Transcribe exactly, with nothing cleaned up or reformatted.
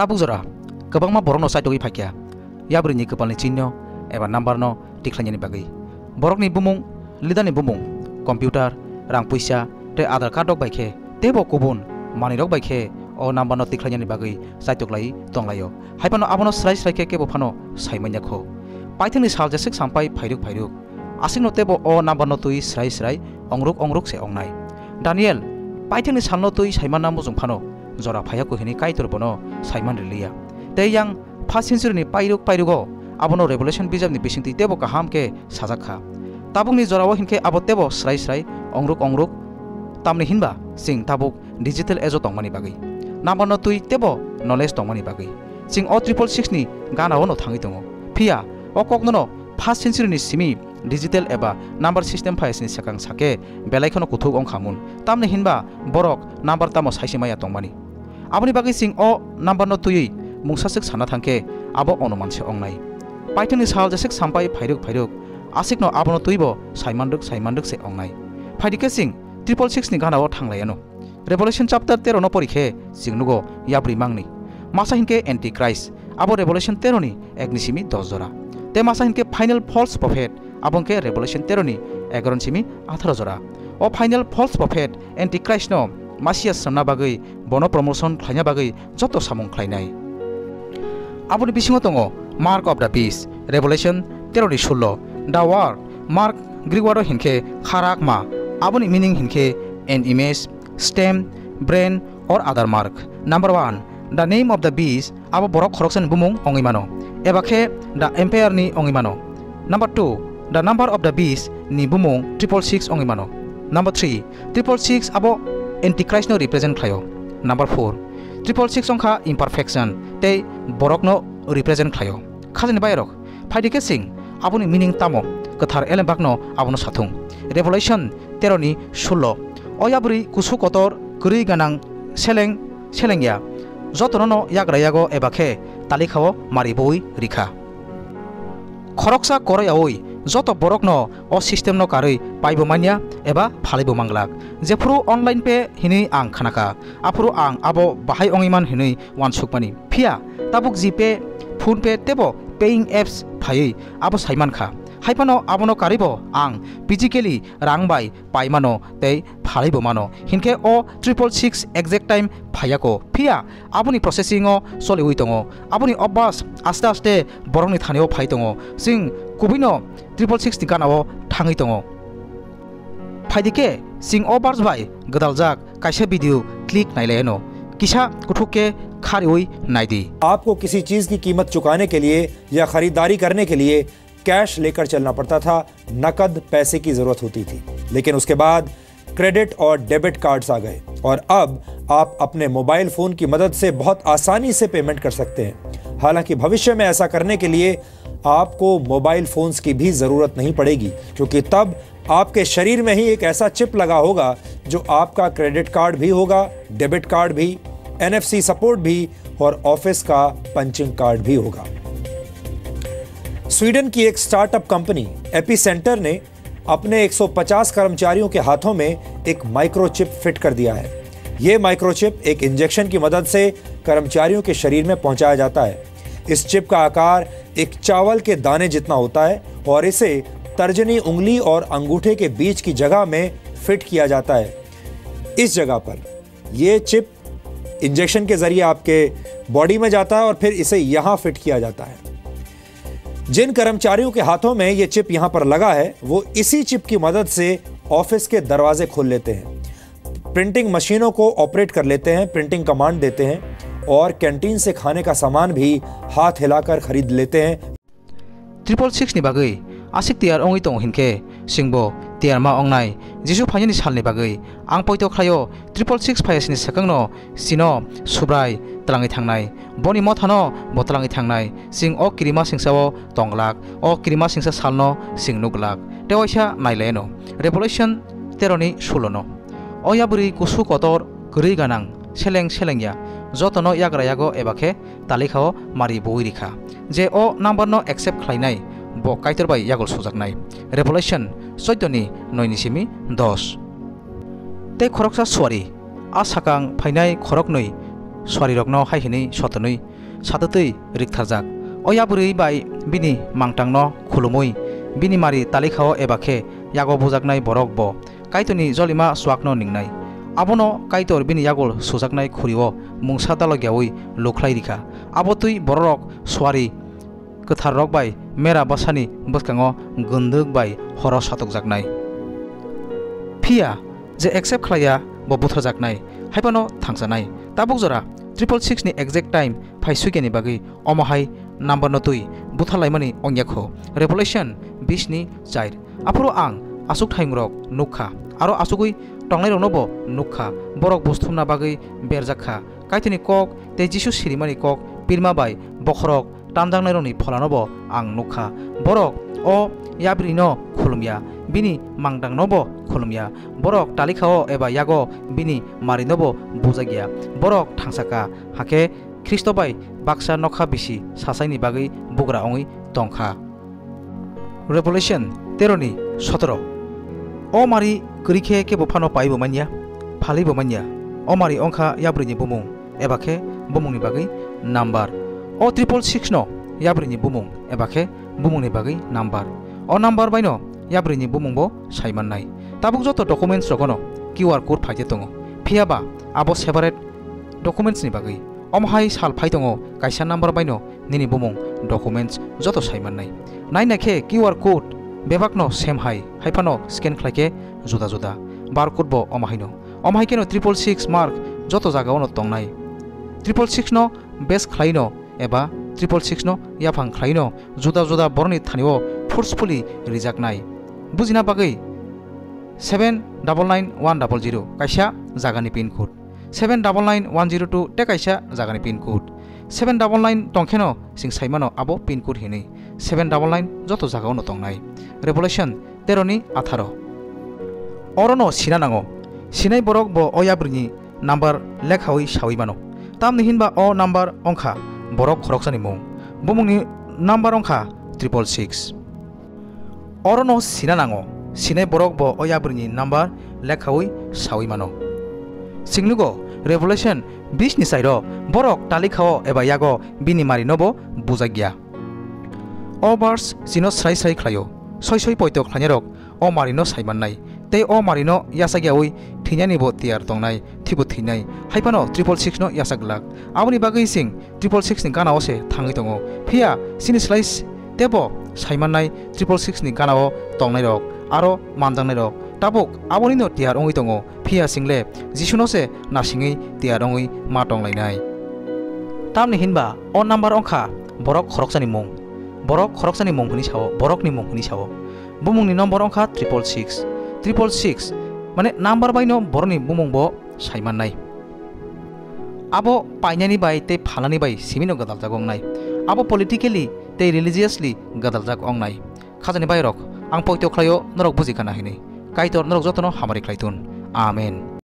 Tabuk jora kwbangma borokno chaitogwi phaikha, yabrwini kwpalni chinno eba number no tikhlainani bagwi. Borokni bumung, leader ni bumung, computer, rang puisa tei Aadhaar card rok bai khe teibo kubun manwirok bai khe o number no tikhlainani bagwi chaitoklai tonglaio. Haiphano abono srai srai khe kebo phano saimanya kho. Paithakni sal jeswk sampai phairuk phairuk, aswkno teibo o number no twi srai srai ongruk ongruk se ongnai. Daniel paithakni salno twi saimanna muchung phano jora phaiya kho hwnwi Kaitor bono saiman riliya. Tei yang first century ni pairuk pairugo abono Revelation bijapni bisingtwi teibo kaham khe sajak kha. Tabukni jorao hinkhe abo teibo srai srai ongruk ongruk, tamni hinba chwng tabuk digital age o tongmani bagwi, number no twi teibo knowledge tongmani bagwi. Chwng o triple six ni gana o no thangwi tongo. Phiya o kokno no first century ni simi digital eba number system phaisni swkang sake belai kheno kuthuk wngkha mun. Tamni hinba borok number tamo saisi maya tongmani. Aboni bagwi chwng o number no twiwi mungsa swk sana thangkhe abo onuman se ongnai. Paithakni sal jeswk sampai phairuk phairuk, aswkno abono twibo saimanrwk saimanrwk se ongnai. Phaidi khe chwng triple six ni gana o thanglaiano. Revelation chapter tero no pori khe chwng nugo yabrwi mangni. Masa hinkhe Antichrist, abo Revelation tero ni ek ni simi dos jora. Tei masa hinkhe final false prophet, abo hinkhe Revelation tero ni egaroh simi atharo jora. O final false prophet Antichrist no Masiya swnamna bagwi, bono promotion khlaina bagwi joto samung khlainai. Aboni bisingo tongo Mark of the Beast, Revelation tero ni sullo. The word Mark Greek word o hinkhe kharakma, aboni meaning hinkhe an image, stamp, brand or other mark. Number one, the name of the beast, abo borok khoroksani bumung wngwi mano, eba khe the empire ni wngwi mano. Number two, the number of the beast ni bumung triple six wngwi mano. Number three, triple six abo Antichrist no represent khlaio. Number four, triple six wngkha imperfection tei borokno represent khlaio. Khajani bayarok, phaidi khe chwng aboni meaning tamo, kwthar elembakno abono sathung. Revelation tero ni sullo. O yabrwi kusu kotor, kwrwi ganang, seleng selengya, jotono no yagra yago eba khe talikhao mari bui rikha. Khoroksa koroyaui joto borokno o system no karwi paibo manya eba phalaibo manglak. Jephuru online pay hinwi ang khnakha, aphuru ang abo bahai wngwi man hinwi uansukmani. Phiya tabuk GPay, PhonePe teibo paying apps phaiwi abo saimankha. Haiphano abono karwibo ang physically rang bai paimano tei phalaibo mano. Hinkhe o triple six exact time phaiyako. Phiya aboni processing o choliwi tongo. Aboni obas aste aste borokni thani o phai tongo. Chwng kubuino triple six ni gana o thangwi tongo. Phaidi khe chwng o verse bai gwdaljak kaisa video click nailaino. Kisa kuthuk khe khariwi naidi. आपको किसी चीज की कीमत चुकाने के लिए या खरीदारी करने के लिए कैश लेकर चलना पड़ता था, नकद पैसे की जरूरत होती थी। लेकिन उसके बाद क्रेडिट और डेबिट कार्ड्स आ गए और अब आप अपने मोबाइल फोन की मदद से बहुत आसानी से पेमेंट कर सकते हैं। हालांकि भविष्य में ऐसा करने के लिए आपको मोबाइल फोन्स की भी जरूरत नहीं पड़ेगी, क्योंकि तब आपके शरीर में ही एक ऐसा चिप लगा होगा जो आपका क्रेडिट कार्ड भी होगा, डेबिट कार्ड भी, एनएफसी सपोर्ट भी और ऑफिस का पंचिंग कार्ड भी होगा। स्वीडन की एक स्टार्टअप कंपनी एपीसेंटर ने अपने एक सौ पचास कर्मचारियों के हाथों में एक माइक्रोचिप फिट कर दिया है। ये माइक्रोचिप एक इंजेक्शन की मदद से कर्मचारियों के शरीर में पहुंचाया जाता है। इस चिप का आकार एक चावल के दाने जितना होता है और इसे तर्जनी उंगली और अंगूठे के बीच की जगह में फिट किया जाता है। इस जगह पर ये चिप इंजेक्शन के जरिए आपके बॉडी में जाता है और फिर इसे यहाँ फिट किया जाता है। जिन कर्मचारियों के हाथों में ये चिप यहाँ पर लगा है, वो इसी चिप की मदद से ऑफिस के दरवाजे खोल लेते हैं, प्रिंटिंग मशीनों को ऑपरेट कर लेते हैं, प्रिंटिंग कमांड देते हैं और कैंटीन से खाने का सामान भी हाथ हिलाकर खरीद लेते हैं। Triple six ni bagwi aswk tiyar wngwi tongo hinkhe, chwngbo tiyar ma wngnai. Jisu phainani salni bagwi ang poito khlaio, triple six phaiyasini swkangno chino Subrai twlangwi thangnai, boni mothano bo twlangwi thangnai. Chwng o kirima singsa o tong glak, o kirima singsa salno chwng nuk glak. Tei waisa nai laino, Revelation tero ni sulo no. O yabrwi kusu kotor, kwrwi ganang, seleng selengya, jotono yagra yago eba khe talikhao mari bui rikha. Je o number no accept khlainai, bo Kaitor bai yagul sujaknai. Revelation chauddoni noi ni simi dos. Tei khoroksa suari, a sakang phainai khoroknwi suarirokno hai hwnwi sotonwi satwtwi riktharjak. O yabrwi bai bini mangtangno khulumwi bini mari talikhao eba khe yago bujaknai borok bo Kaitorni jolima chuakno ningnai. Abono Kaitor bini yagul sujaknai khurio mungsa dalokyaui lukhlai rikha. Abo twi bororok suari kwtharrok bai mera bwsani bwskango gwndwk bai horo satokjaknai. Phiya je accept khlaiya, bo butharjaknai, hai phano thangsanai. Tabuk jora triple six ni exact time phai suikyani bagwi omo hai number no twi butharlaimani ongya kho. Revelation bis ni char. Aphuru ang aswk thayungrok nuk kha, aro aswkwi tongnairokno bo nuk kha, borok buj thumna bagwi berjak kha. Kaitorni kok tei Jisu sirimani kok pirma bai bokhorok tanjaknairokni pholano bo ang nuk kha. Borok o yabrino khulumya, bini mangtangno bo khulumya. Borok talikhao eba yago bini marino bo bujakya. Borok thangsa kha, hakhe Khristo bai baksa nokha bisi sasaini bagwi bugra wngwi tong kha. Revelation tero ni sotoro. O mari kwrwi khe kebo phano paibo manya, phalibo manya. O mari wngkha yabrwini bumung, eba khe bumungni bagwi number. O triple six no yabrwini bumung, eba khe bumungni bagwi number. O number baino yabrwini bumungbo saimannai. Tabuk joto documents rogono Q R code phaikhe tongo. Phiyaba abo separate documents ni bagwi. Omo hai sal phai tongo, kaisa number baino nini bumung, documents joto saimannai. Naina khe Q R code bebakno same hai, hai phano scan khlai khe juda juda. Barcode bo omo haino. Omo hai kheno triple six mark joto jagao no tongnai. Triple six no base khlaino eba triple six no yaphang khlaino juda juda borokni thanio forcefully rijaknai. Bujina bagwi seven double nine one double zero kaisa jagani pin code, seven double nine one zero two tei kaisa jagani pin code. Seven double nine tongkheno chwng saimano abo pin code hinwi. Seven double nine joto jagao no tongnai. Revelation tero ni atharo. Orono sina nango. Sinai borok bo o yabrwini number lekhawi sawi mano. Tamni hinba o number wngkha borok khoroksani mung. Bumungni number wngkha triple six. Orono sina nango, sinai borok bo o yabrwini number lekhawi sawi mano. Singnugo Revelation bis ni sairo borok talikhao eba yago bini marino bo bujakya. O verse chino srai srai khlaio, soi soi poito khlainairok o marino saimannai, tei o marino yachakyawi thwinani bo tiyar tongnai, thibo thwinai, hai phano triple six no yachak glak. Aboni bagwi chwng triple six ni ganao se thangwi tongo. Phiya chini slai s-, tebo saimannai triple six ni ganao tongnairok, aro manjaknairok. Tabuk abonino tiyar wngwi tongo. Phiya chwngle Jisuno se nasingwi tiyar wngwi ma tonglainai. Tamni hinba o number wngkha borok khoroksani mung. Borok khoroksani mung hwnwi sao, borokni mung hwnwi sao. Bumungni number wngkha triple six. Triple six, mane number baino borokni bumung bo saimannai. Abo painani bai tei phalnani bai simino gwdaljak wngnai. Abo politically tei religiously gwdaljak wngnai. Khajani bairok, ang poito khlaio norok buji kana hini. Kaitor norok jotono hamari khlai tun. Amen.